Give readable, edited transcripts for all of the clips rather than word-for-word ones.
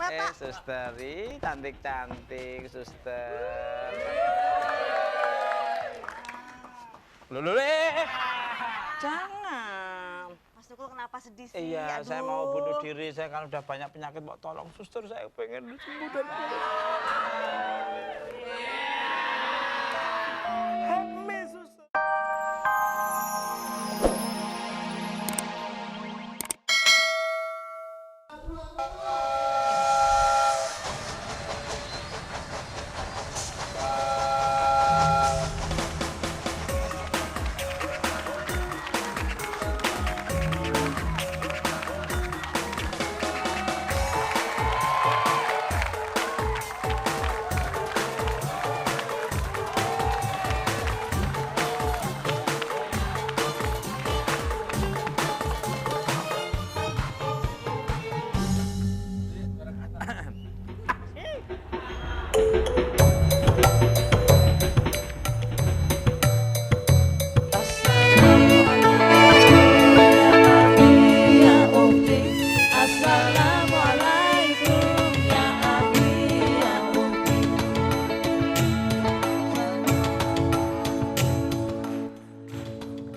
Pak. Suster, cantik-cantik, suster. Lulu, jangan. Mas Tukul kenapa sedih sih? Iya, Aduh. saya mau bunuh diri. Saya kan udah banyak penyakit, mau tolong suster. Saya pengen sembuh dan help me, suster.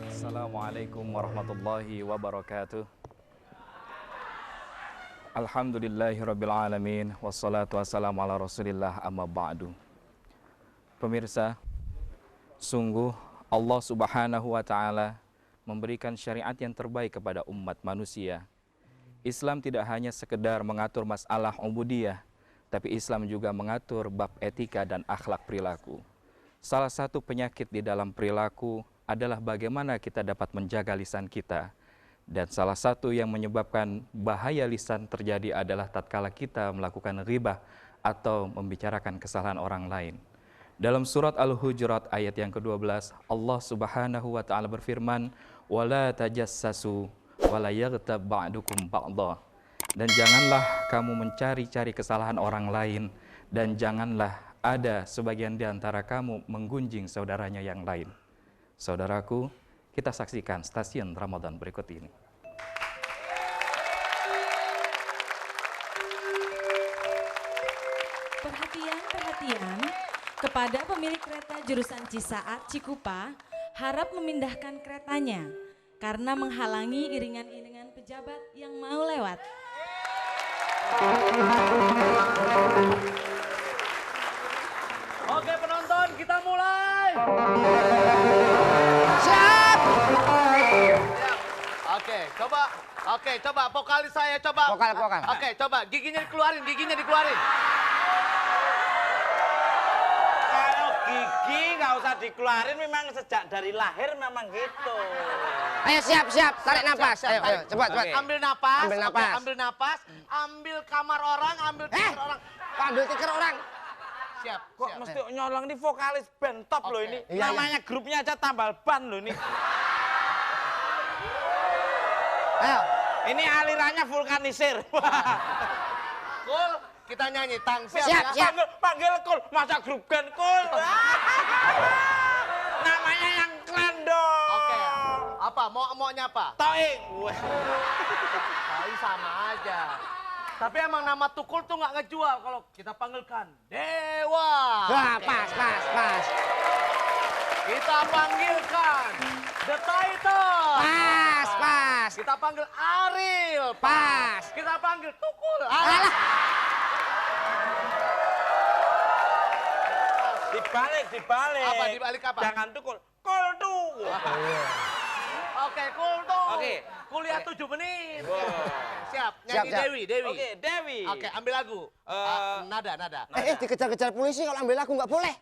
Assalamualaikum warahmatullahi wabarakatuh. Alhamdulillahirrabbilalamin. Wassalatu wassalamu ala rasulillah amma ba'du. Pemirsa, sungguh Allah subhanahu wa ta'ala memberikan syariat yang terbaik kepada umat manusia. Islam tidak hanya sekedar mengatur masalah ubudiyah, tapi Islam juga mengatur bab etika dan akhlak perilaku. Salah satu penyakit di dalam perilaku adalah bagaimana kita dapat menjaga lisan kita. Dan salah satu yang menyebabkan bahaya lisan terjadi adalah tatkala kita melakukan ghibah atau membicarakan kesalahan orang lain. Dalam surat Al-Hujurat ayat yang ke-12, Allah subhanahu wa ta'ala berfirman, وَلَا تَجَسَّسُوا وَلَا يَغْتَبْ بَعْدُكُمْ بَعْضًا. Dan janganlah kamu mencari-cari kesalahan orang lain, dan janganlah ada sebagian di antara kamu menggunjing saudaranya yang lain. Saudaraku, kita saksikan stasiun Ramadan berikut ini. Perhatian kepada pemilik kereta jurusan Cisaat Cikupa, harap memindahkan keretanya karena menghalangi iringan-iringan pejabat yang mau lewat. Oke penonton, kita mulai. Siap. Oke, coba vokalis saya coba. Vokal. Oke, coba giginya dikeluarin. Kalau gigi nggak usah dikeluarin, memang sejak dari lahir memang gitu. Ayo siap. Tarik napas. Ayo, cepat. Oke. Ambil napas. Ambil Oke, napas. ambil napas. Ambil kamar orang, ambil tikar orang. Ambil tikar orang. Siap. Kok mesti nyolong di vokalis band top loh Oke. ini. Iya. Namanya grupnya aja tambal ban loh ini. Ayo. Ini alirannya vulkanisir. Kul, kita nyanyi tang siap, Siap. ya. Panggil Kul, masa grup band Kul. Namanya yang keren dong. Oke. Apa? Maunya apa? Toing. Tapi sama aja. Tapi emang nama Tukul tuh nggak ngejual kalau kita panggilkan Dewa. Wah, Oke. pas. Kita panggilkan The Titan. Pas. Kita panggil Ariel. Pas. Kita panggil Tukul. Alah. Dibalik. Apa dibalik apa? Jangan tukul. Kul tuh. Oke, Kul tuh. Oke. Kuliah 7 menit. Wow. Siap. Nyanyi Siap. Dewi. Oke, Dewi. Oke, ambil lagu. Nada. Dikejar-kejar polisi kalau ambil lagu nggak boleh.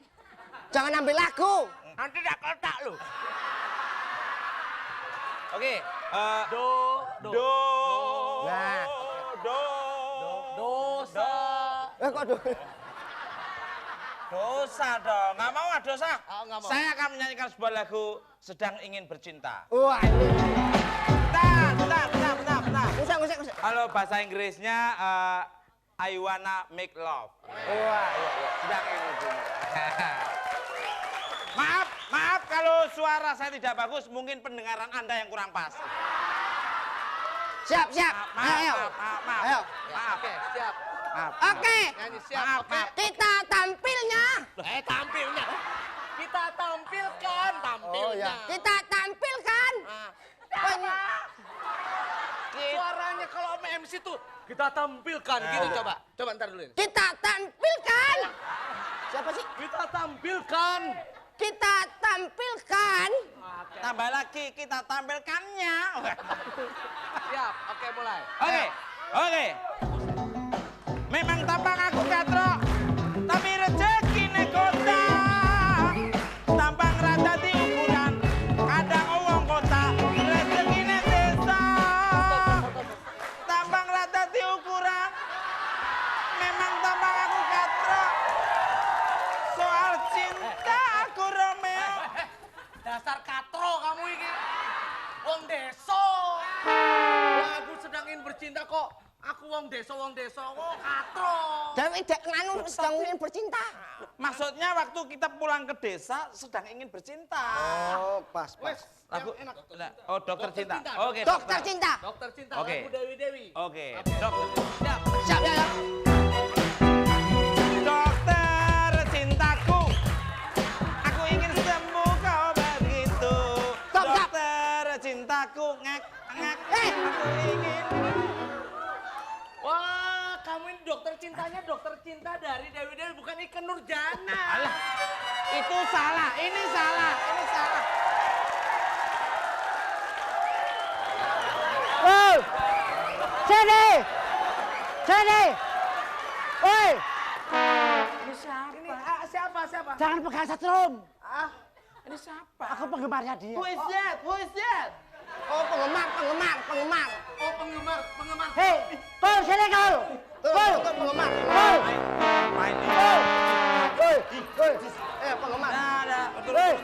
Jangan ambil lagu. Nanti tak kotak lu. Oke. Do. Nah. Dosa. Kok aduh. Dosa dong. Nggak mau dosa. Oh, nggak mau. Saya akan menyanyikan sebuah lagu Sedang Ingin Bercinta. Wah, ini. Bentar. Usah. Kalau bahasa Inggrisnya I wanna make love. Wah, iya. Sedang ingin bercinta. Maaf kalau suara saya tidak bagus, mungkin pendengaran Anda yang kurang pas. Siap. Maaf. Ayo. Oke, siap. Oke. Nyanyi siap, oke. Kita tampilnya. Tampilnya. Kita tampilkan tampilnya. Oh ya. Kita tampilkan. Suaranya kalau sama MC tuh kita tampilkan gitu coba. Coba ntar dulu ini. Kita tampilkan. Siapa sih? Kita tampilkan. Kita tampilkan. Tambah lagi kita tampilkannya. Siap, oke mulai. Oke. Memang tampang aku katro, tapi rezeki kota. Tampang rata di ukuran, kadang uang kota, rezeki desa. Tampang rata di ukuran, memang tampang aku katro. Soal cinta aku Romeo. Dasar katro kamu ini. Wong deso. Lagu sedang ingin bercinta kok. Aku wong deso, oh katro. Dewi dek nganu sedang ingin bercinta. Maksudnya waktu kita pulang ke desa sedang ingin bercinta. Oh, pas. Wes, Lagu yang enak. Oh, dokter cinta. Oke, Dokter cinta. Dokter cinta, Oke. lagu Dewi. Oke, dokter. Siap. Siap ya. Dokter cintaku, aku ingin sembuh kau begitu. Stop. Dokter cintaku, ngek. Aku ingin. Wah, kamu ini dokter cintanya dokter cinta dari Dewi bukan Ikke Nurjana. Alah, itu salah. Ini salah. Oh, sini. Oi, Ini siapa? jangan pegang setrum. Ini siapa? Aku penggemarnya dia. Who is that? Oh, penggemar. Oh, penggemar. Hei, kau sini kau. Kau penggemar. Kau. Kau. Penggemar. Turun.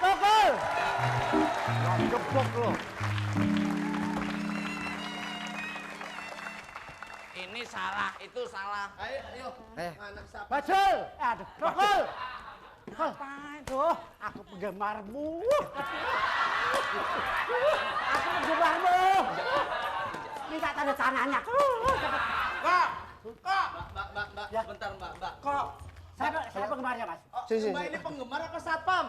Kau. Gebok lo. Ini salah, itu salah. Ayo. Anak siapa? Bajul. Aduh, Kau. Apaan tuh? Aku penggemarmu. Minta tanda tangannya. Kok. Mbak. Ya. Bentar, Mbak. Kok Saya penggemarnya, Mas. Oh, Mbak ini penggemar apa satpam?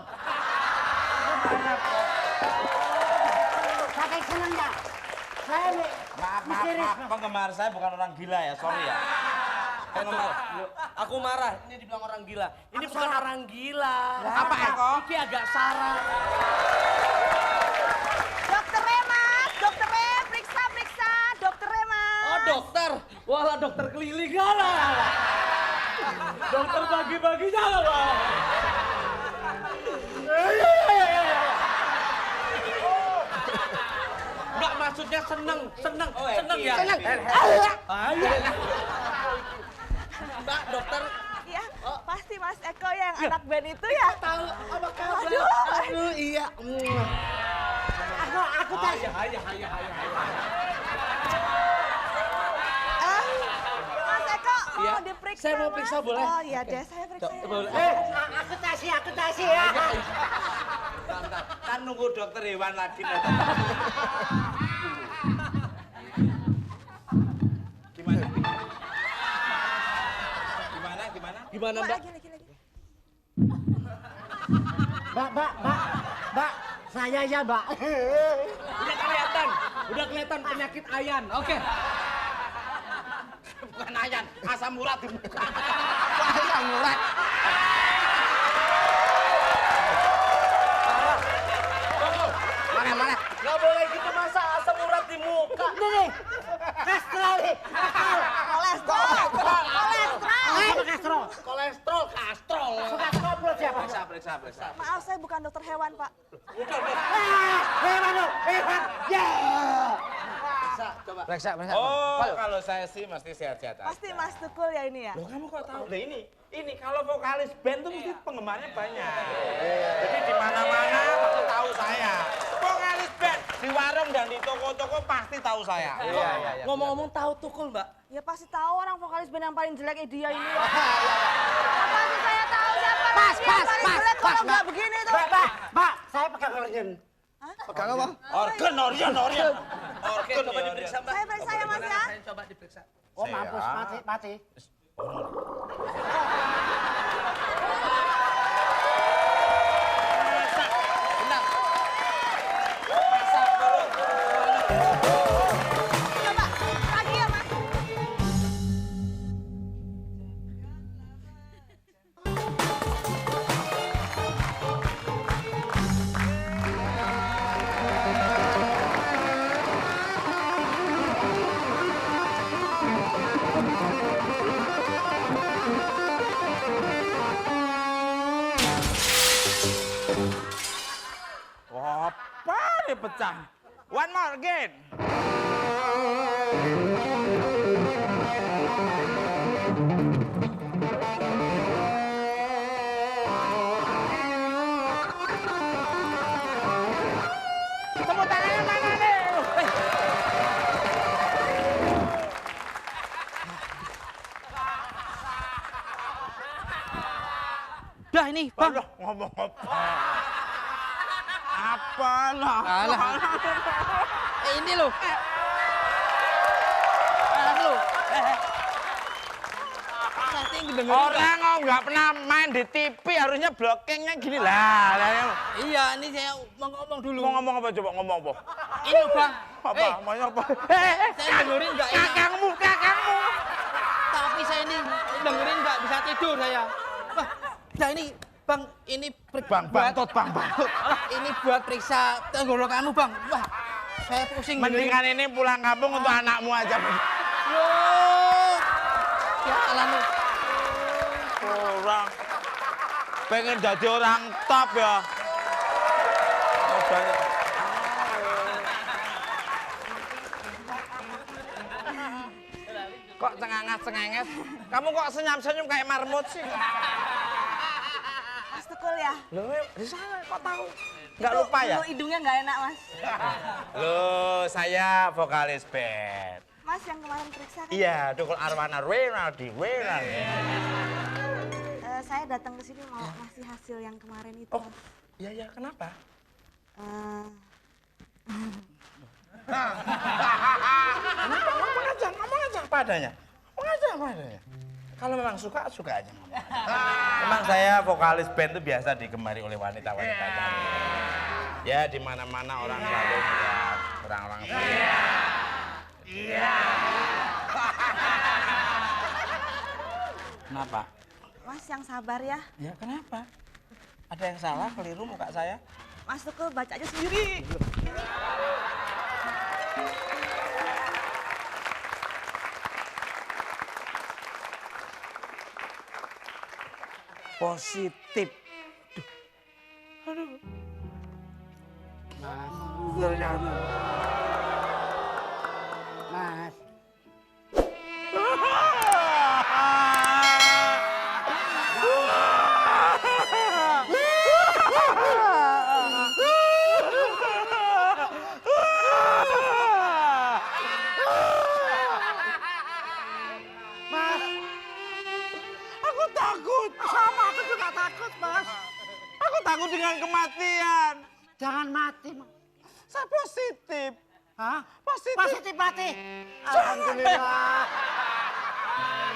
Saking senengnya. Saya maaf, penggemar saya bukan orang gila ya, sorry ya. Penggemar. Aku marah. Ini dibilang orang gila. Ini bukan orang gila. Apa, Eko? Ini agak sarah. Dokter Remas, periksa, Dokter Remas. Oh, dokter. Walah, dokter keliling. Alah. Dokter bagi-bagi jalan. Enggak, maksudnya seneng ya. seneng. Ayo. Mbak, dokter Iya, pasti Mas Eko yang anak band itu ya. tahu apa kabar? Aduh. Iya. Aku tes. Ayo. Mas Eko Iya. mau diperiksa. Saya mau Mas? periksa, boleh? Oh iya deh, saya periksa ya. Boleh. Aku tes ya. Kan nunggu dokter hewan lagi. Gimana, Mbak? Lagi. Mbak. Saya ya, Mbak. Udah kelihatan penyakit ayan. Oke. Bukan ayan, asam urat di muka. Asam urat. Mana? Nggak boleh gitu, masa asam urat di muka. Nih. Kastrol nih. Kolesterol. Kastrol. Kolesterol, kastrol. Kastrol perut siapa? Periksa. Maaf, saya bukan dokter hewan, Pak. Hewan. Ya. Coba. Periksa. Oh, kalau saya sih mesti sehat-sehat aja. Pasti Mas Tukul ya ini ya. Loh, kamu kok tahu? Nah, ini kalau vokalis band tuh mesti penggemarnya banyak. Jadi di mana-mana pasti tahu saya. Vokalis band di warung dan di toko-toko pasti tahu saya. Iya. Ngomong-ngomong tahu Tukul, Mbak. Ya pasti tahu orang vokalis band yang paling jelek dia ini. Apa sih saya tahu siapa lagi yang paling jelek kalau nggak begini tuh. Mbak, saya pegang organ. Pegang apa? Organ. Oke, coba diperiksa, Mbak. Saya periksa ya, Mas, ya. Saya coba diperiksa. Oh, mampus, mati. Coba lagi ya, Mas. Apa nih pecah? One more again. Tepuk tangannya mana nih? Dah ini, Bang. Aduh, ngomong apa? Apa lah? Alah. Ini loh. Loh. Orang kok nggak pernah main di TV harusnya blockingnya gini lah. Iya, ini saya mau ngomong dulu. Mau ngomong apa coba ngomong apa? Ini, Bang. Apa? Maunya apa? Saya dengerin nggak enak. Kakangmu. Tapi saya ini dengerin nggak bisa tidur saya. Wah, nah ini Bang, ini Bang Bantut. ini buat periksa tenggorokanmu, Bang. Wah, saya pusing. Mendingan ini pulang kampung untuk anakmu aja. Loh. Ya Allah lu. Orang pengen jadi orang top ya. Oh, banyak. Kok cengenges? Kamu kok senyum-senyum kayak marmut sih? Mas Tukul ya. Loh, di sana kok tahu? Nggak lupa ya? Lu hidungnya nggak enak, Mas. Loh, saya vokalis band. Mas yang kemarin periksa kan? Iya, Tukul Arwana Renaldi. Saya datang ke sini mau ngasih hasil yang kemarin itu. Oh, iya, kenapa? Eh, Kenapa? Ngomong aja apa adanya. Kalau memang suka aja. Memang saya vokalis band itu biasa digemari oleh wanita-wanita cantik. Ya, di mana-mana orang selalu melihat orang-orang Iya. Kenapa? Mas yang sabar ya. Ya, kenapa? Ada yang salah, keliru muka saya? Mas Tukul baca aja sendiri. Positif. Aduh. Ternyata. Mas. Aku takut. Sama, aku juga takut, Mas. Aku takut dengan kematian. Jangan mati, Mas. Saya positif. Hah? Positif. mati. Alhamdulillah.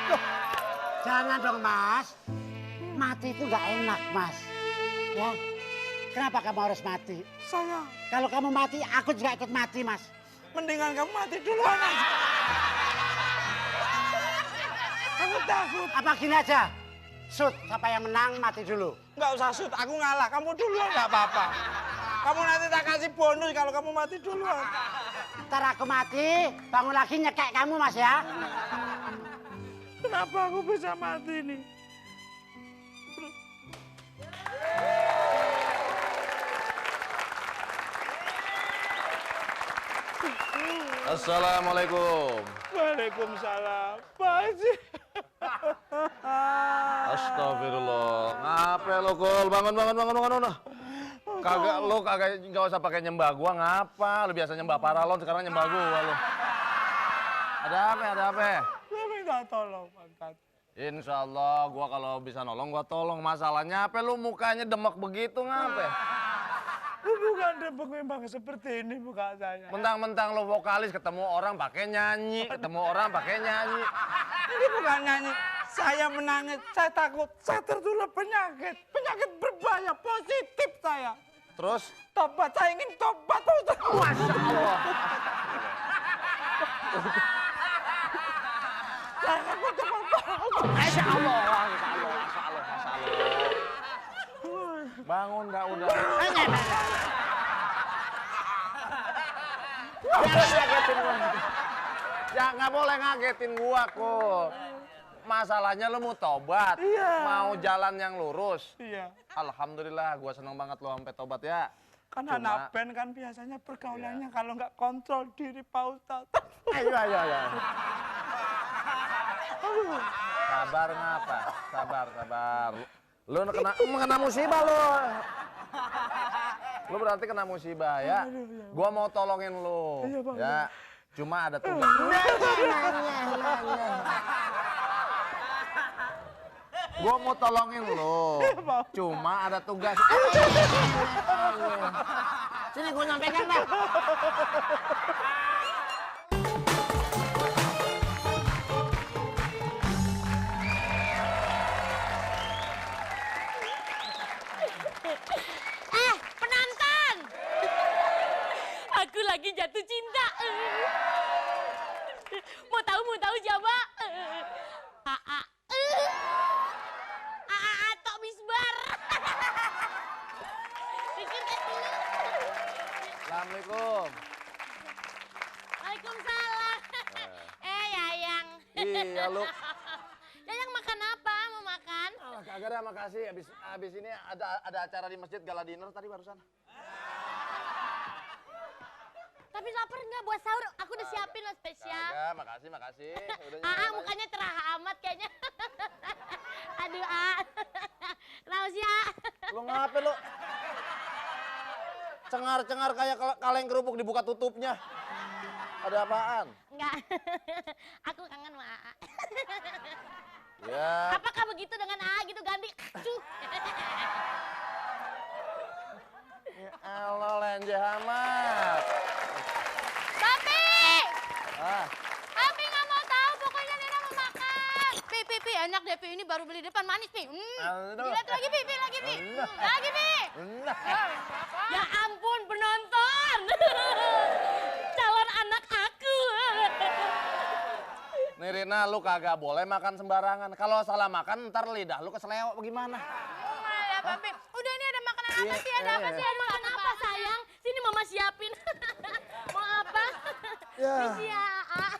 Loh, jangan dong, Mas. Mati itu nggak enak, Mas. Ya. Kenapa kamu harus mati? Saya. Kalau kamu mati, aku juga ikut mati, Mas. Mendingan kamu mati duluan aja. Aku takut. Apa gini aja? Shoot, siapa yang menang mati dulu. Nggak usah shoot, aku ngalah. Kamu duluan nggak apa-apa. Kamu nanti tak kasih bonus kalau kamu mati duluan. Ntar aku mati, bangun lagi nyekek kamu, Mas ya. Kenapa aku bisa mati nih? Assalamualaikum. Waalaikumsalam. Pak Haji. Astagfirullah. Ngapain lo, Kul? Bangun. Kagak nggak usah pakai nyembah gua, ngapa? Lu biasa nyembah paralon, sekarang nyembah gua lu. Ada apa? Saya minta tolong, Pak Kat. Insya Allah gua kalau bisa nolong gua tolong. Masalahnya apa lu mukanya demek begitu, ngapa? Bukan debak memang seperti ini muka saya. Mentang-mentang lo vokalis ketemu orang pakai nyanyi, ketemu orang pakai nyanyi. Ini bukan nyanyi. Saya menangis, saya takut, saya tertular penyakit. Penyakit berbahaya, positif saya. Terus Tobat, saya ingin tobat, Pak Ustaz. Masya Allah. Saya takut tobat. Masya Allah. Masya Allah. Masya Allah. Masya Allah. Bangun dah udah. Jangan ngagetin gua. Jangan, nggak boleh ngagetin gua kok. Masalahnya lo mau tobat, mau jalan yang lurus. Iya. Alhamdulillah, gua seneng banget lo sampai tobat ya. Kan Cuma- anak band kan biasanya pergaulannya kalau nggak kontrol diri Pak Ustadz. Ayo. Sabar ngapa? Sabar. Lu kena musibah lu. Lu berarti kena musibah ya. Gua mau tolongin lu. Iya, Pak. Ya. Cuma ada tugas. Gua mau tolongin lu. Cuma ada tugas. Sini gue nyampaikan dah. Penonton! Aku lagi jatuh cinta. Mau tahu siapa? Aa. Aa atau Misbar. Pikirkan dulu. Assalamualaikum. Waalaikumsalam. Yayang. Iya lu. Yayang makan apa? Mau makan? Ah, kagak ada, makasih. Abis ini ada acara di masjid gala dinner tadi barusan. Tapi lapar nggak buat sahur? Aku udah siapin lo spesial. Kagak, makasih. Udah Aa mukanya cerah amat kayaknya. Aduh, Aa. Kenapa sih, Aa? Lu ngapain lu? Cengar-cengar kayak kaleng kerupuk dibuka tutupnya. Ada apaan? Enggak. Aku kangen sama Aa. Ya. Apakah begitu dengan Aa gitu ganti? Cuh. Ya Allah, lenje amat. Papi! Ah, Papi nggak mau tahu, pokoknya Nena mau makan. Pi, enak deh, Pi. Ini baru beli depan manis, Pi. Aduh. Dilihat lagi, Pi. Lagi, Pi. Enak. Lagi, Pi. enak. Ya ampun, penonton. Calon anak aku. Nih Rina, lu kagak boleh makan sembarangan. Kalau salah makan, ntar lidah lu keselewok bagaimana? Ya, Papi. Udah, ini ada makanan apa Iya, sih? Ada apa iya. sih? Makan apa, sayang? Sini Mama siapin. Mau apa? Ya. Misi ya, Aa.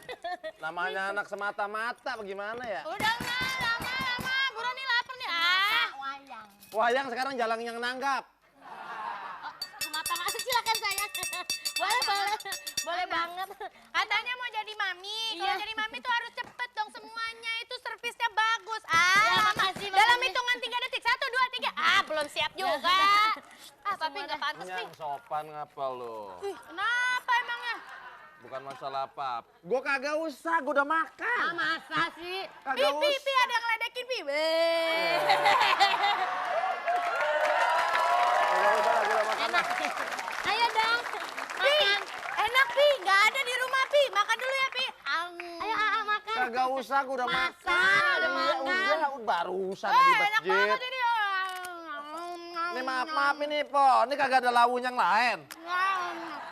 Namanya anak semata-mata bagaimana ya? Udah nggak, lama. Buruan nih lapar nih. Wayang. Wayang sekarang jalan yang nanggap. Semata-mata silakan sayang. Boleh banget. Katanya mau jadi mami. Iya. Kalau jadi mami tuh harus cepet dong semuanya. Itu servisnya bagus. Ya, makasih. Dalam hitungan 3 detik. 1, 2, 3. Belum siap juga. Papi nggak pantas nih. Yang sopan ngapa lu? Kenapa emangnya? Bukan masalah apa. Gua kagak usah, gua udah makan. Masa sih? Kagak usah. Pi, ada yang ngeledekin, Pi. Kagak usah, gua udah makan. Enak. Ayo dong. Pi, Makan. enak, Pi. Nggak ada di rumah, Pi. Makan dulu ya, Pi. Ayo Aa makan. Kagak usah, gua udah Masa? makan. Udah Iya, makan? udah, barusan di Enak masjid. banget ini. Ini maaf ini Po, ini kagak ada lawun yang lain.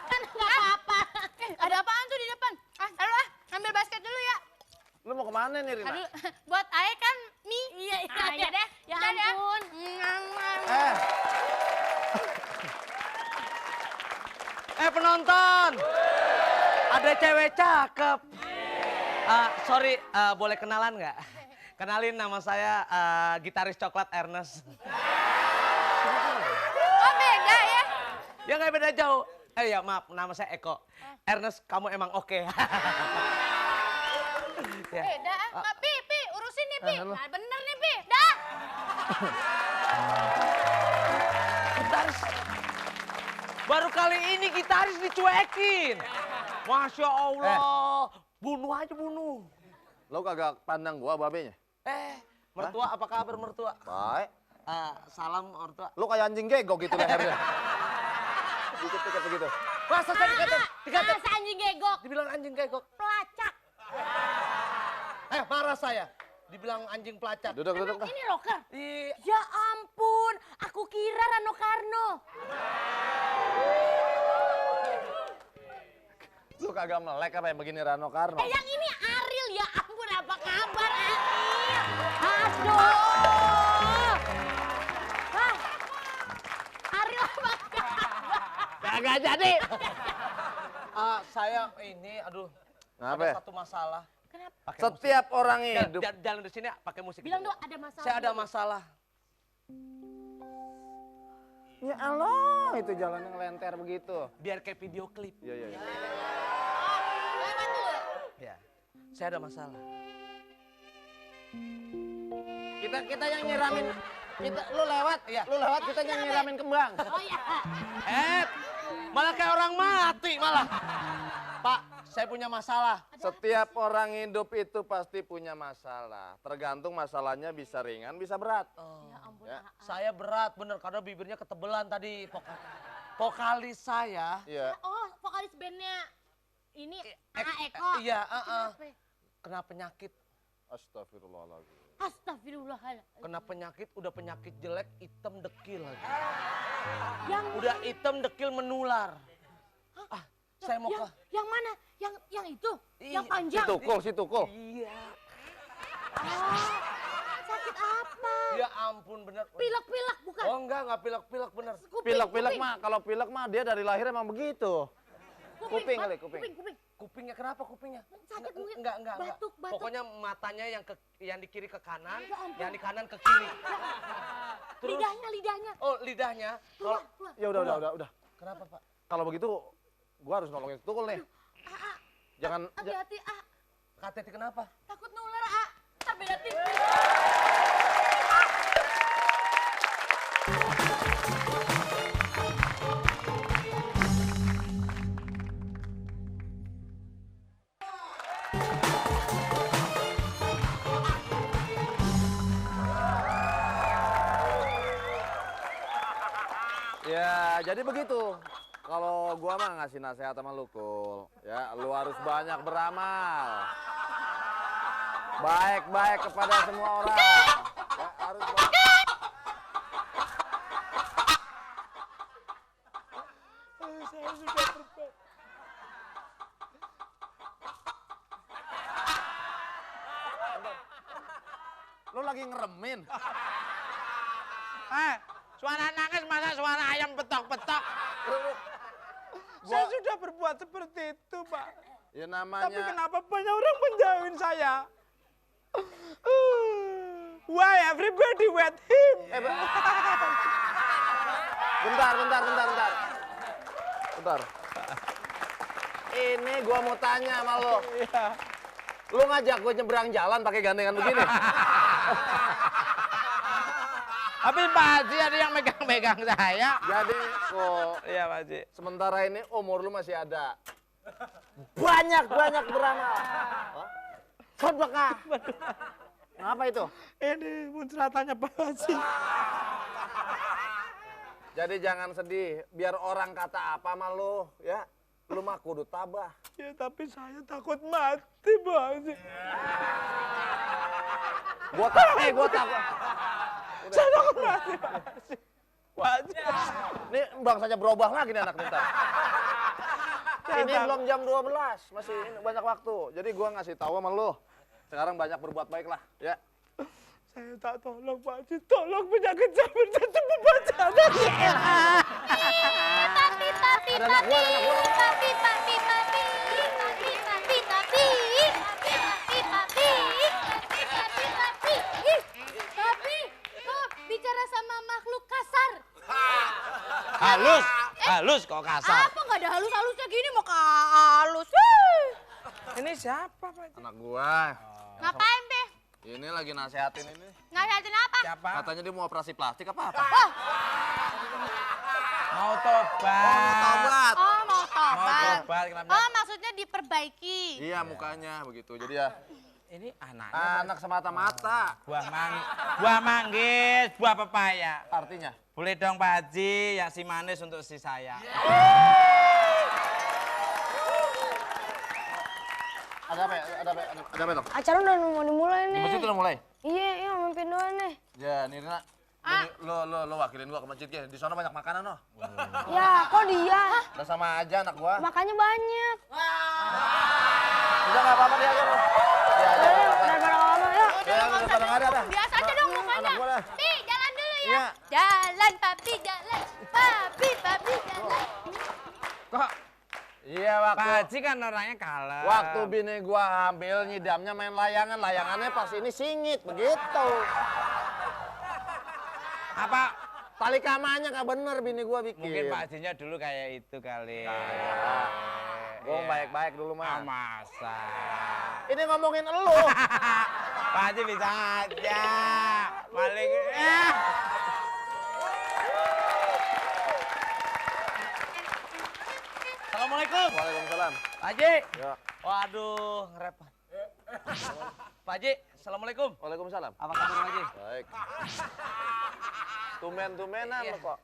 Kan nggak apa-apa. Ada apaan tuh di depan? Aduh, ambil basket dulu ya. Lu mau kemana nih Rina? Aduh, buat Ae kan mie. Iya, Ya deh. Ya Udah deh. ampun. Penonton, ada cewek cakep. Sorry, boleh kenalan nggak? Kenalin, nama saya gitaris coklat Ernest. Oh beda ya? Ya nggak beda jauh. Ya maaf, nama saya Eko. Ernest, kamu emang oke. Ya. Beda. Pi, urusin nih, Pi. halo. Nah, bener nih, Pi. Dah. Gitaris. Baru kali ini gitaris dicuekin. Masya Allah. Bunuh aja, bunuh. Lu kagak pandang gua babenya? Mertua, apa kabar mertua? Baik. Salam mertua. Lu kayak anjing gegok gitu lehernya. Dikit-dikit begitu. Masa saya dikatain? Masa anjing gegok. Dibilang anjing gegok. Pelacak. Marah saya. Dibilang anjing pelacak. Duduk. Ini rocker. Iya. Ya ampun, aku kira Rano Karno. Lu kagak melek apa yang begini Rano Karno? Yang ini Ariel, ya ampun apa kabar Ariel? Aduh. Hah? Ariel apa kabar? Kagak jadi. Saya ini, aduh. Ngapa? Ada satu masalah. Kenapa? Pakai Setiap orang musik. hidup. Jalan di sini ya, pakai musik. Bilang dong ada masalah. Saya ada masalah. Ya Allah, itu jalan yang lenter begitu. Biar kayak video klip. Iya. Lewat dulu. Ya. Saya ada masalah. Kita yang nyiramin. Lu lewat, Iya. Lu lewat kita yang nyiramin kembang. Oh iya. Malah kayak orang mati malah. Pak, saya punya masalah. Setiap orang hidup itu pasti punya masalah. Tergantung masalahnya bisa ringan, bisa berat. Ya ampun. Ya. Saya berat bener karena bibirnya ketebelan tadi. Vokalis saya. Iya. Oh, vokalis bandnya ini Eko. Iya, Kenapa? kena penyakit. Astagfirullahaladzim. Astagfirullahaladzim. Kena penyakit, udah penyakit jelek, hitam dekil lagi. Yang Udah hitam dekil menular. Saya mau ke... Yang mana? Yang itu? Iya. Yang panjang? Si tukul. Iya. Oh, sakit apa? Ya ampun bener. Pilek-pilek bukan? Oh enggak pilek-pilek bener. Pilek-pilek mah, kalau pilek mah dia dari lahir emang begitu. Kuping kali, kuping. Kupingnya kenapa kupingnya? Sakit mungkin. Enggak. Batuk. Pokoknya matanya yang di kiri ke kanan, Ya ampun. yang di kanan ke kiri. Terus, Lidahnya. oh lidahnya. Kalau Keluar. Ya udah. kenapa Pak? Kalau begitu, gua harus nolongin si tukul nih. Jangan, Hati-hati, Hati-hati kenapa? takut nular, Ntar beda tipis. ya jadi begitu. Kalau gua mah ngasih nasihat sama lu, Kul. Ya, lu harus banyak beramal. Baik-baik kepada semua orang. Ya, harus Lu lagi ngeremin. Suara nangis masa suara ayam petok-petok. Saya sudah berbuat seperti itu, Pak. Ya namanya. Tapi kenapa banyak orang menjauhin saya? Why everybody with him? Bentar. Ini gua mau tanya sama lu. Iya. Lu ngajak gua nyebrang jalan pakai gandengan begini. Tapi Pak Haji ada yang megang-megang saya. Jadi kok Iya, Pak Haji. sementara ini umur lu masih ada. Banyak beramal. Sedekah. Ngapa itu? Ini muncratannya Pak Haji. Jadi jangan sedih, biar orang kata apa sama lu, ya. Lu mah kudu tabah. Ya tapi saya takut mati, Pak Haji. Gua takut. Saya takut mati, Pak Haji. Pak Haji. Ini bang saja berubah lagi nih anak ntar. Ini belum jam 12, masih ini banyak waktu. Jadi gua ngasih tahu sama lu. Sekarang banyak berbuat baik lah, ya. Saya tak tolong, Pak Haji. Tolong penyakit saya berjatuh membaca. Ada anak gua. Bicara sama makhluk kasar. Halus kok kasar. Apa nggak ada halus-halusnya gini mau halus? Ini siapa, Pak Haji? Anak gua. Ngapain, Be? Ini lagi nasehatin ini. Nasihatin apa? Siapa? Katanya dia mau operasi plastik apa? Mau tobat. Tobat. Oh, mau Mau tobat. tobat, kenapa? Oh, maksudnya diperbaiki. Iya mukanya begitu. Jadi ya Ini anaknya. Anak semata-mata. Buah manggis, buah pepaya. Artinya? Boleh dong Pak Haji, yang si manis untuk si saya. Ada apa ya? Ada apa ya, Dok? Acara udah mau dimulai Di nih. masjid udah mulai? Iya, mimpin doang nih. Ya, Nirina. Lo wakilin gua ke masjidnya. Di sana banyak makanan, no. Ya, kok dia? Udah sama aja anak gua. Makanya banyak. Udah nggak apa-apa dia aja, lo. Dia aja. Daripada lama ya. Ya, daripada nggak ada dah. Biasa aja dong Anak mukanya. gua dah. Pi, jalan dulu ya. Iya. Jalan, papi, jalan. Papi, jalan. Kok Iya, Pak waktu Haji kan orangnya kalem. waktu bini gua hamil nyidamnya main layangan. Layangannya pas ini singit begitu. Apa? Tali kamanya nggak bener bini gua bikin. Mungkin Pak Hajinya dulu kayak itu kali. Gua Iya. baik-baik dulu Ah, mah. masa. Ini ngomongin elu. Pak Haji bisa aja. Maling. Assalamualaikum. Waalaikumsalam. Pak Haji. Ya. Waduh, ngerepot. Pak Haji, Assalamualaikum. Waalaikumsalam. Apa kabar Pak Haji? Baik. Tumen-tumenan Iya. lo kok.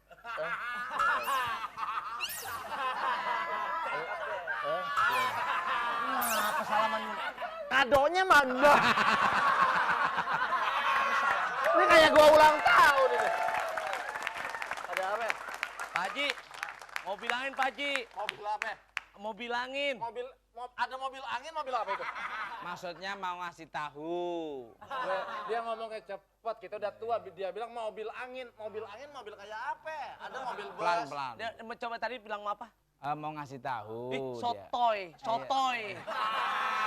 Apa salaman? Kadonya mana? Ini kayak gua ulang tahun ini. Ada apa ya? Pak Haji, mau bilangin Pak Haji. Mobil apa ya? Mau bilangin. Ada mobil angin, mobil apa itu? Maksudnya mau ngasih tahu. Dia ngomongnya cepet, kita udah tua. Dia bilang mobil angin, mobil kayak apa? Ada mobil bus. Pelan-pelan. Dia coba tadi bilang mau apa? Mau ngasih tahu. Ih, dia. sotoy.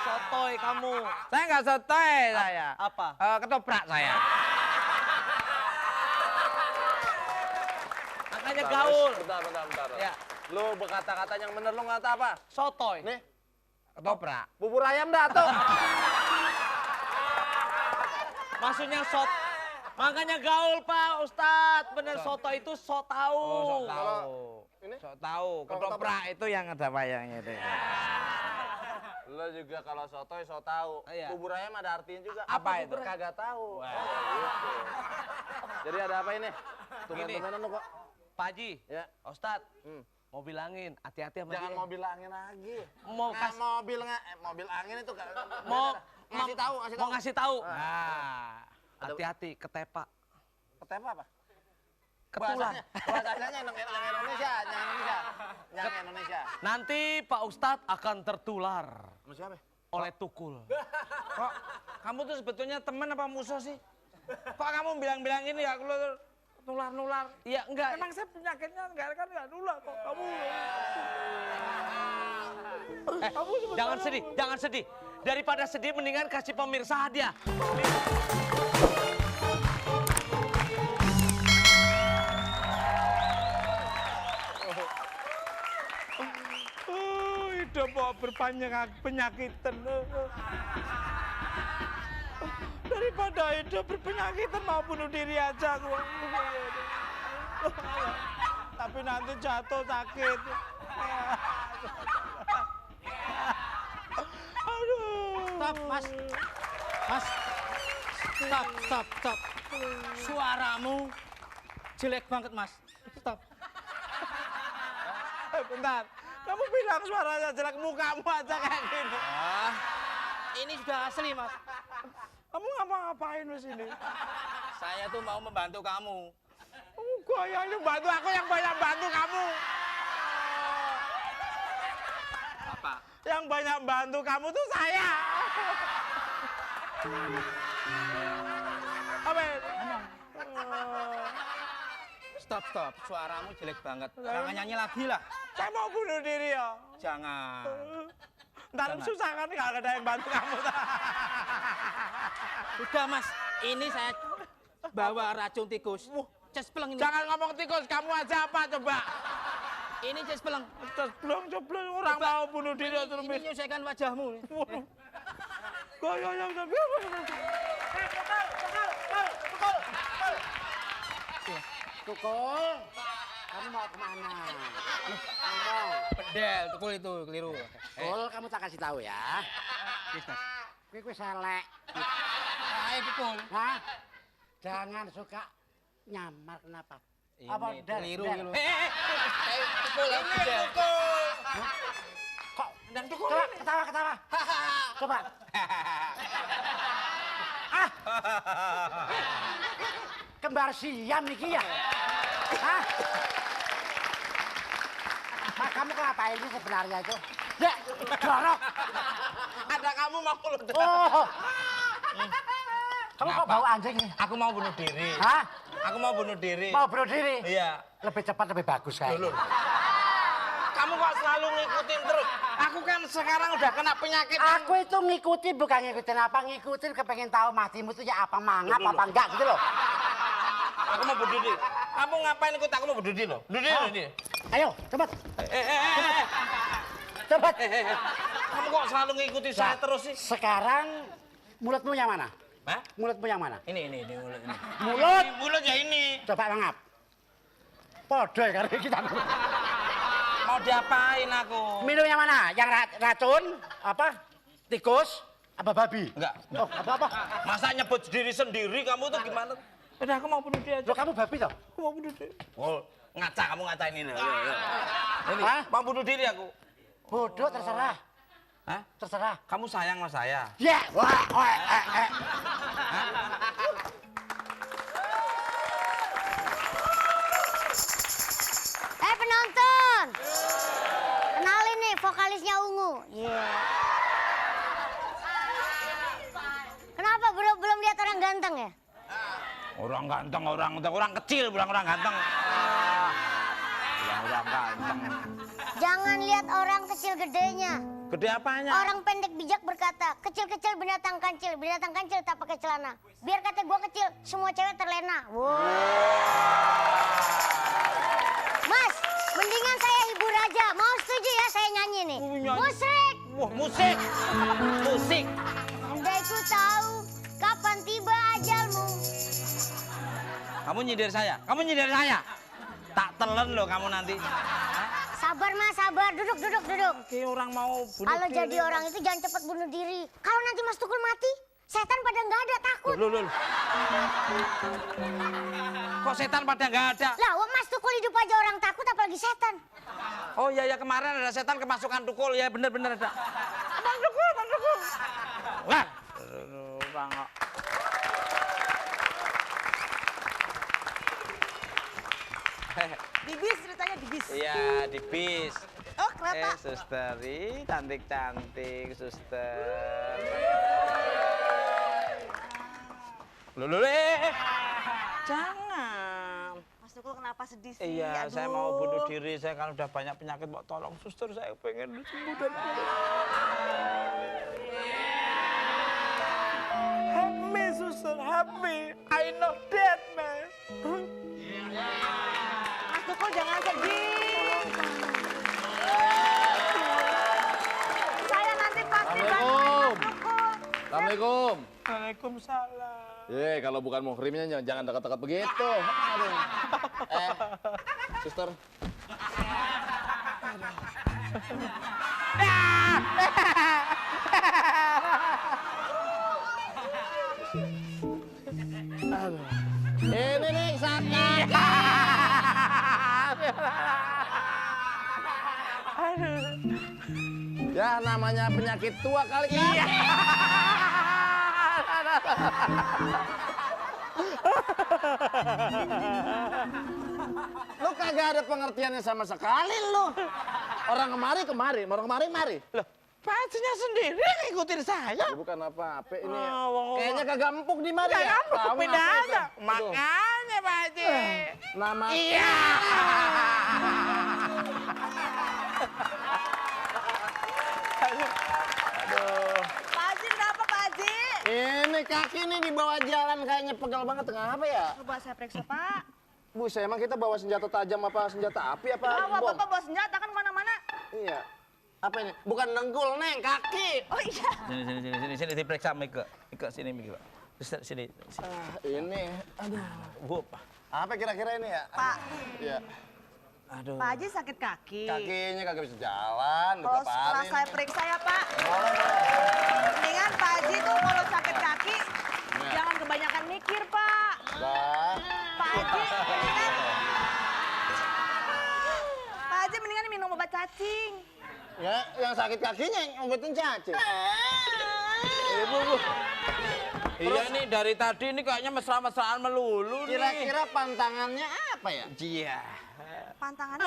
Sotoy kamu. Saya nggak sotoy saya. Apa? Ketoprak saya. Makanya gaul. Bentar. Ya, Lu berkata-kata yang bener, lu ngata apa? sotoy. Nih, Ketoprak. bubur ayam dah tuh. Maksudnya makanya gaul Pak Ustadz. Bener soto itu so tahu. Oh, sok tahu. Ini? Sok tahu. Kalau Ketoprak itu yang ada wayangnya itu. Lu juga kalau sotoy so tahu. Iya. Bubur ayam ada artinya juga. Apa itu? Kagak tahu. Gitu. Jadi ada apa ini? Tumen-tumenan lu kok. Pak Haji, Ya. Ustadz, Hmm. mau bilangin, hati-hati sama Jangan dia. mobil angin lagi. Mau mobil angin itu mau ngasih tahu, mau ngasih tahu. Nah. Hati-hati ketepak. Ketepa apa? Ketulan. Bahasanya yang Indonesia, yang Indonesia. Nanti Pak Ustadz akan tertular Sama siapa? oleh tukul. Kok kamu tuh sebetulnya teman apa musuh sih? Kok kamu bilang-bilang ini ya nular-nular? Iya, enggak. Emang saya penyakitnya nggak nular kok kamu. Jangan sedih. Daripada sedih mendingan kasih pemirsa hadiah. Hidup kok berpenyakitan. Daripada hidup berpenyakitan mau bunuh diri aja gua. Tapi nanti jatuh sakit. Aduh. Stop, Mas. Mas. Stop. Suaramu jelek banget, Mas. Stop. Bentar. Kamu bilang suaranya jelek, mukamu aja kayak gini. Ini sudah asli, Mas. Kamu ngapa-ngapain di sini? Saya tuh mau membantu kamu. Gua yang bantu aku yang banyak bantu kamu. Apa? Yang banyak bantu kamu tuh saya. Apa? Stop. Suaramu jelek banget. Jangan nyanyi lagi lah. Saya mau bunuh diri ya. Jangan. Ntar susah kan nggak ada yang bantu kamu. Udah, Mas. Ini saya bawa racun tikus. Cespleng ini. Jangan ngomong tikus, kamu aja apa coba? Ini cespleng. Ceblong orang Coba. mau bunuh diri terus. Ini menyelesaikan wajahmu. Goyang Tukul, kamu mau kemana? Ngomong. Pedel, tukul itu keliru. Tukul, kamu tak kasih tahu ya. Kowe wis elek. Ayo pikul. Hah? Jangan suka nyamar kenapa? Apa Keliru gitu. Tukul aku deh. Kok dan tukul? Ketawa. Coba. Ah. Kembar siam niki ya? Hah? Mak, kamu ngapain sih sebenarnya itu? Ya, jorok. Ada kamu mau lu. Oh. Kamu kok bau anjing nih? Aku mau bunuh diri. Hah? Aku mau bunuh diri. Mau bunuh diri? Iya. Lebih cepat lebih bagus kayaknya. Kamu kok selalu ngikutin terus? Aku kan sekarang udah kena penyakit. Aku itu ngikutin bukan ngikutin apa, ngikutin kepengen tahu matimu tuh ya apa mangap apa enggak gitu loh. Aku mau bunuh diri. Kamu ngapain ikut aku mau bunuh diri loh? Bunuh diri. Ayo, cepat. Cepat. Kamu kok selalu ngikutin saya terus sih? Sekarang mulutmu yang mana? Hah? Mulutmu yang mana? Ini mulut ini. Mulut ya ini. Coba mangap. Podo ya karena kita. Mau diapain aku? Minum yang mana? Yang racun? Apa? Tikus? Apa babi? Enggak. Oh, apa? Masa nyebut diri sendiri kamu tuh gimana? Udah aku mau bunuh diri aja. Loh, kamu babi toh? Aku mau bunuh diri. Oh, kamu ngatain ini. Ini, Hah? mau bunuh diri aku. Bodoh terserah. Hah? Terserah. Kamu sayang sama saya? Ya, wah, Penonton. Kenalin nih vokalisnya Ungu. Iya. Kenapa belum lihat orang ganteng ya? Orang ganteng, orang kecil bilang orang ganteng. Bilang orang ganteng. Jangan lihat orang kecil gedenya. Gede apanya? Orang pendek bijak berkata, kecil-kecil binatang kancil tak pakai celana. Biar kata gua kecil, semua cewek terlena. Wow. Mas, mendingan saya hibur aja. Mau setuju ya saya nyanyi nih? Musik. Wah, musik. Andai ku tahu kapan tiba ajalmu. Kamu nyindir saya? Tak telan loh kamu nanti. Sabar mas, sabar. Duduk. Oke, orang mau bunuh Kalau diri. jadi orang itu jangan cepat bunuh diri. Kalau nanti Mas Tukul mati, setan pada nggak ada, takut. Loh. Kok setan pada nggak ada? Lah, Mas Tukul hidup aja orang takut, apalagi setan. Oh iya, kemarin ada setan kemasukan Tukul. Ya bener ada. Bang Tukul. Wah. Bang. Di bis ceritanya di bis. Iya, di bis. Oh, kenapa? Suster, cantik, suster. Loh, jangan. Mas Tukul kenapa sedih sih? Iya, Aduh. saya mau bunuh diri. Saya kan udah banyak penyakit. Mau tolong suster, saya pengen sembuh dan help me, suster, help me. I know that, man. Mas Tukul jangan sedih. Saya nanti pasti bantu Mas Tukul. Assalamualaikum. Waalaikumsalam. Kalau bukan muhrimnya jangan dekat-dekat begitu. Suster. Ini nih sakit. Ya namanya penyakit tua kali kan. Lu kagak ada pengertiannya sama sekali lu. Orang kemari, orang mari. Loh, pacinya sendiri ngikutin saya. Ya, bukan apa-apa ini. Oh, Kayaknya kagak empuk di mari. Gak empuk, Tahu beda ngapa aja. itu? Makanya, Pak Haji. Nama Iya. Pak Haji, kenapa Pak Haji? ini kaki nih di bawah jalan kayaknya pegal banget. Kenapa ya? Coba saya periksa Pak. Bu, emang kita bawa senjata tajam apa senjata api apa Bawa bom? Bapak bawa senjata kan kemana-mana. Iya. Apa ini? Bukan dengkul, Neng, kaki. Oh iya. Sini diperiksa Mika. Mika sini Mika. Sini. Ini, aduh. Bu, Apa kira-kira ini ya? Pak. Iya. aduh. Pak Haji sakit kaki. Kakinya kagak bisa jalan, Kalau lupa setelah parin. saya periksa ya Pak. Boleh. Mendingan Pak Haji Ya, yang sakit kakinya yang obatin Caci. Ibu. Iya nih dari tadi ini kayaknya mesra-mesraan melulu nih. Kira-kira pantangannya apa ya? Iya. Pantangannya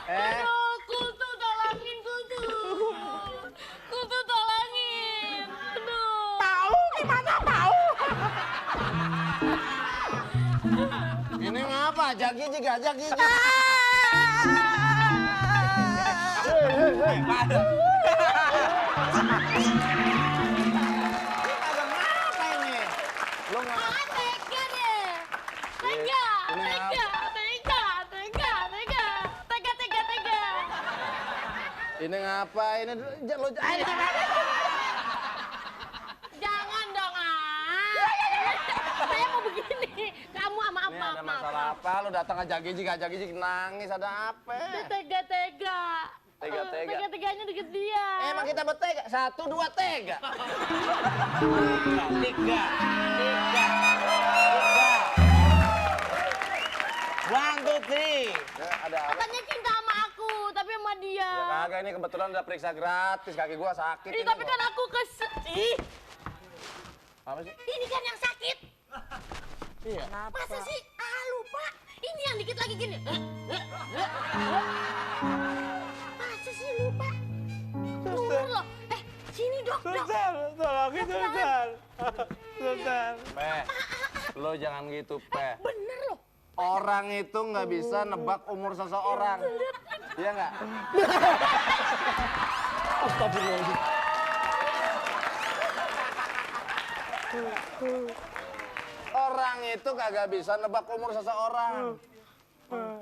Aduh, Kutu tolongin Kutu. Kutu tolongin. Aduh. Tahu gimana tahu? Ini ngapa? Jagi juga, jagi. Kenapa ini? Lu nggak? Tega deh. Tega. Ini ngapa? Ini lu Jangan dong, Saya mau begini. Kamu sama Ini ada masalah apa? Lu datang ke jagi nangis ada apa? Tega-tega. Tega-tega. Tega-teganya deket dia. Emang kita bertega? 1, 2, tega. Tiga. 1, 2, 3. Ya, ada apa? Katanya cinta sama aku, tapi sama dia. Ya kagak, ini kebetulan udah periksa gratis, kaki gua sakit. Ih, ini tapi gua. kan aku Ih, Apa sih? ini kan yang sakit. Iya. Masa sih? Lupa. Ini yang dikit lagi gini. Masa sih lupa? Bener loh. Sini dok. Tolongin Sultan. Pe, lo jangan gitu, Pe. Bener loh. Orang itu nggak bisa nebak umur seseorang. Iya nggak? Astagfirullahaladzim. Orang itu kagak bisa nebak umur seseorang.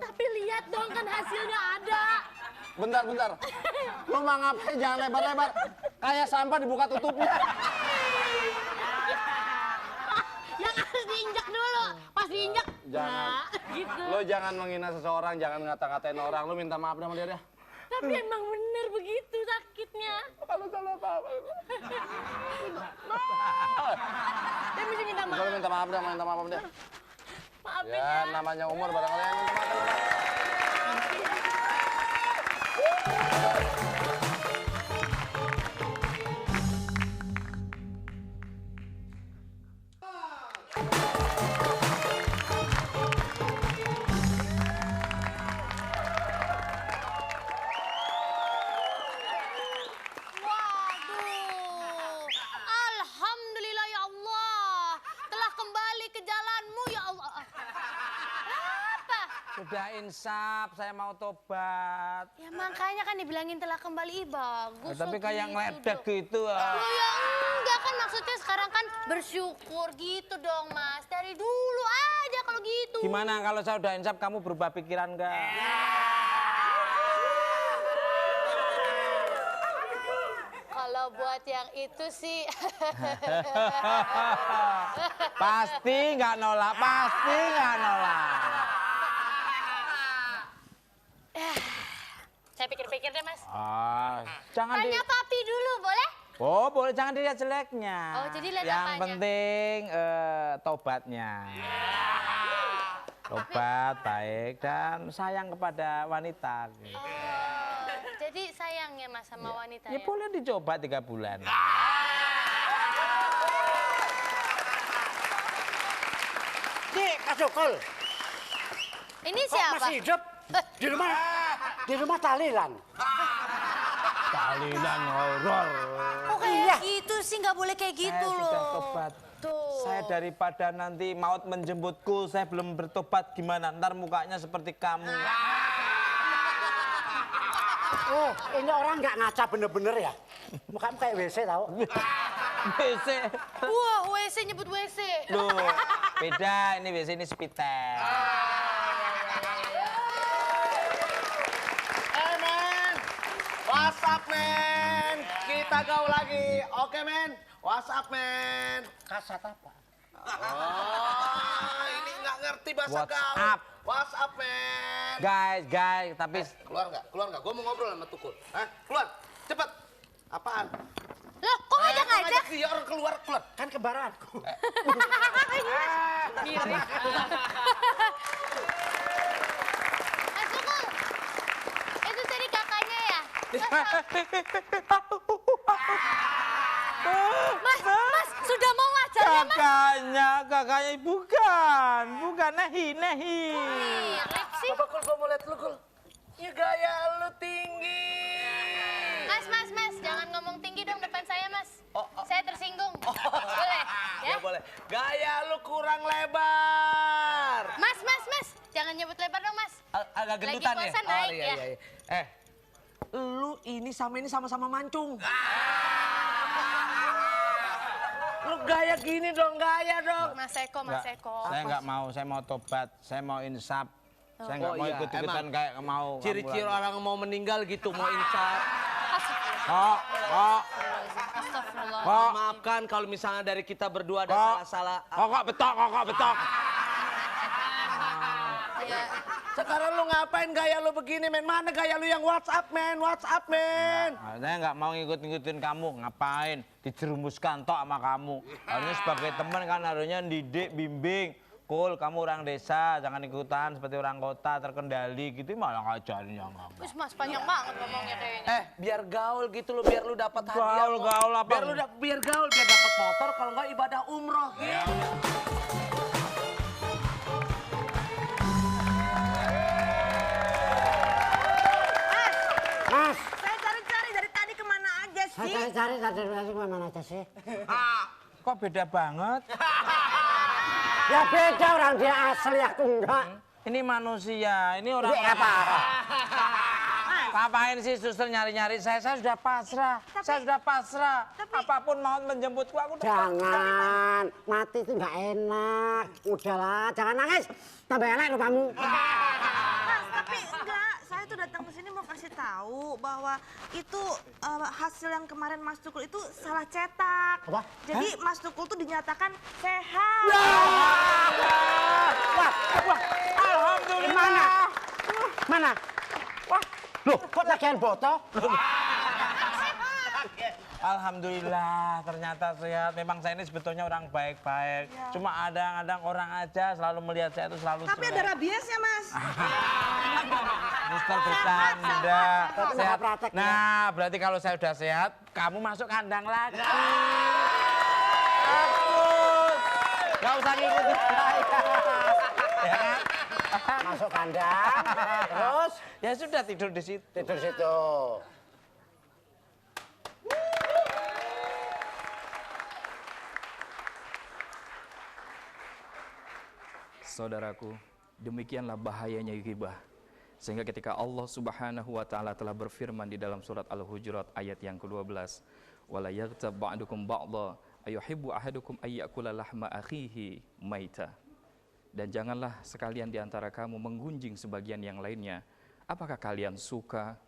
Tapi lihat dong kan hasilnya ada. Bentar. Lu mau ngapain? Jangan lebar-lebar. Kayak sampah dibuka tutupnya. Yang harus diinjak dulu. Pas diinjak. Jangan. Nah, gitu. Lo jangan menghina seseorang, jangan ngata-ngatain orang. Lu minta maaf sama dia deh. Tapi emang bener begitu sakitnya. Kalau salah apa-apa. Dia mesti minta maaf. Kalau minta maaf deh. Maafin Ya, namanya umur barangkali yang minta maaf. Waduh, alhamdulillah ya Allah, telah kembali ke jalanmu ya Allah. Apa? Sudah insaf, saya mau tobat. Ya makanya kan dibilangin telah kembali, bagus. Tapi loh kayak gitu ngeledek dong. gitu. Loh ya enggak kan maksudnya sekarang kan bersyukur gitu dong Mas. Dari dulu aja kalau gitu. Gimana kalau saya udah insaf, kamu berubah pikiran nggak? Kalau buat yang itu sih. Pasti nggak nolak. Saya pikir-pikir deh Mas. Jangan Tanya papi dulu boleh? Oh, boleh, jangan dilihat jeleknya. Oh, jadi lihat yang apanya? penting tobatnya. Tobat baik dan sayang kepada wanita. Jadi sayang ya Mas sama wanita Ya ya? boleh dicoba 3 bulan. Dik, Mas Jokol. Ini Kok siapa? masih hidup? Di rumah tahlilan. Tahlilan horor. Oh kayak gitu sih, nggak boleh kayak gitu Saya loh. sudah tobat. Tuh. Saya daripada nanti maut menjemputku, saya belum bertobat gimana? Ntar mukanya seperti kamu. Oh, ini orang nggak ngaca bener-bener ya? Mukamu kayak WC tau? WC. Wah, WC nyebut WC. Loh, beda. Ini WC, ini spitel. Men, WhatsApp men, kita gaul lagi, oke men, WhatsApp men. Kasat apa? Oh, ini nggak ngerti bahasa gaul. WhatsApp. WhatsApp men. Guys, tapi Keluar nggak? Gue mau ngobrol sama Tukul. Hah? Keluar, cepet. Apaan? Loh, kok ngajak-ngajak? Dia orang keluar. Kan kembaranku. Mirip. Mas, sudah mau ngajar ya, Mas? Kakaknya bukan Nehi. Mirip sih. Coba Kul, gua mau lihat lu Kul. Ya gaya lu tinggi. Mas, jangan ngomong tinggi dong depan saya, Mas. Oh. Saya tersinggung. Boleh, ya? Ya boleh. Gaya lu kurang lebar. Mas, jangan nyebut lebar dong, Mas. Agak Lagi gendutan ya? puasa naik, ya. iya. Lu ini sama-sama mancung. Lu gaya gini dong, gaya dong. Mas Eko. Saya nggak mau, saya mau tobat, saya mau insaf. Saya nggak Oh, mau iya, ikut-ikutan emang. kayak mau. Ciri-ciri orang mau meninggal gitu, mau insaf. Astagfirullah. Maafkan kalau misalnya dari kita berdua ada salah-salah. Kokok betok. Ya. Sekarang lu ngapain gaya lu begini, men? Mana gaya lu yang WhatsApp, men? Saya nggak mau ngikut-ngikutin kamu. Ngapain? Dijerumuskan tok sama kamu. Harusnya sebagai teman kan harusnya didik, bimbing. Kul, kamu orang desa, jangan ikutan seperti orang kota, terkendali gitu, malah ngajarin yang kamu. Wis, Mas, panjang banget ngomongnya kayaknya. Biar gaul gitu lo, biar lu dapat hadiah. Gaul apa? Biar gaul, biar dapat motor, kalau nggak ibadah umroh. Mas, Saya cari-cari dari tadi kemana aja saya sih? cari-cari tadi kemana aja sih? Kok beda banget? Ya beda, orang dia asli, aku enggak. Ini manusia, ini orang Ini apa? Ngapain sih suster nyari-nyari saya? Saya sudah pasrah. Apapun mau menjemputku, aku udah Jangan, mati itu nggak enak. Udahlah, jangan nangis. Tambah elek lu kamu. Mas, tapi enggak. Saya tuh datang ke sini mau kasih tahu bahwa itu hasil yang kemarin Mas Tukul itu salah cetak. Apa? Jadi Mas Tukul tuh dinyatakan sehat. Alhamdulillah. Mana? Wah, loh, kok lagian foto? Alhamdulillah, ternyata sehat. Memang saya ini sebetulnya orang baik-baik. Cuma ada orang aja selalu melihat saya itu selalu Tapi ada jelek. rabiesnya, Mas. Suster bercanda. Tapi Sehat. nggak praktek, ya? Nah, berarti kalau saya udah sehat, kamu masuk kandang lagi. Hapus. Gak usah ngikutin saya. Ya kan? Masuk kandang, terus Ya sudah tidur di situ. tidur situ. Saudaraku, demikianlah bahayanya ghibah. Sehingga ketika Allah Subhanahu wa taala telah berfirman di dalam surat Al-Hujurat ayat yang ke-12, "Wala yaghtab ba'dukum ba'dha ayuhibbu ahadukum ayyakula lahma akhihi maita." Dan janganlah sekalian di antara kamu menggunjing sebagian yang lainnya. Apakah kalian suka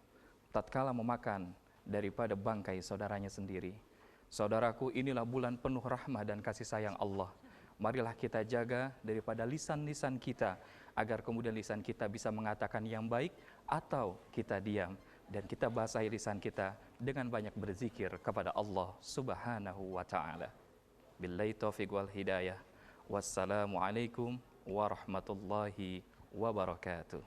tatkala memakan daripada bangkai saudaranya sendiri? Saudaraku, inilah bulan penuh rahmah dan kasih sayang Allah. Marilah kita jaga daripada lisan-lisan kita, agar kemudian lisan kita bisa mengatakan yang baik atau kita diam. Dan kita basahi lisan kita dengan banyak berzikir kepada Allah Subhanahu wa ta'ala. Billahi taufiq wal hidayah. Wassalamualaikum warahmatullahi wabarakatuh.